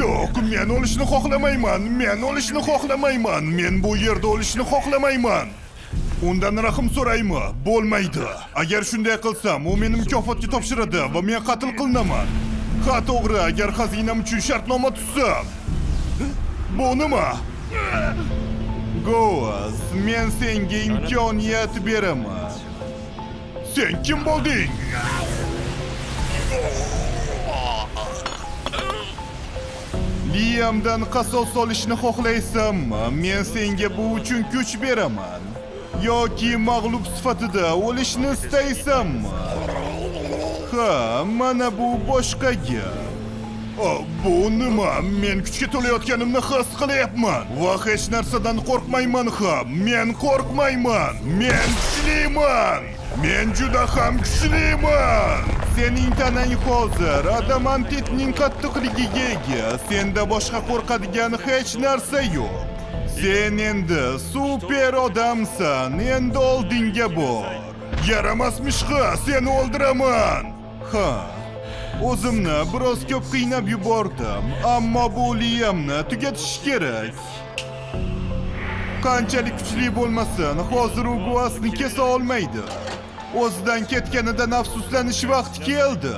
Yo'q, men o'lishni xohlamayman. Men o'lishni xohlamayman. Men bu yerda o'lishni xohlamayman. Undan rahm so'raymi? Bo'lmaydi. Agar shunday qilsam, u meni mukofotga topshiradi va men qatl qilinaman. Ha, to'g'ri, agar xazinam uchun shartnoma tuzsam. Bu nima? Goaz, men senga imkoniyat beraman. Sen kim bo'lding? Liamdan qasos olishni xohlaysanmi? Men senga bu uchun kuch beraman. Yoki mag'lub sifatida o'lishni istaysanmi? Ha, mana bu boshqa gap. Bu nima? Men kuchga to'layotganimni his qilyapman va hech narsadan qo'rqmayman ham. Men qo'rqmayman. Men kuchliman. Men juda ham kuchliman. Sening tanang hozir adamantitning qattiqligiga ega. Senda boshqa qo'rqadigan hech narsa yo'q. Sen endi super odamsan. Endi oldinga bor. Yaramas mishqa, seni o'ldiraman. Ha. O'zimni biroz ko'p qiynab yubordim, ammo bu Liamni tugatish kerak. Qanchalik kuchli bo'lmasin, hozir u Guasni kesa olmaydi. O'zidan ketganidan afsuslanish vaqti keldi.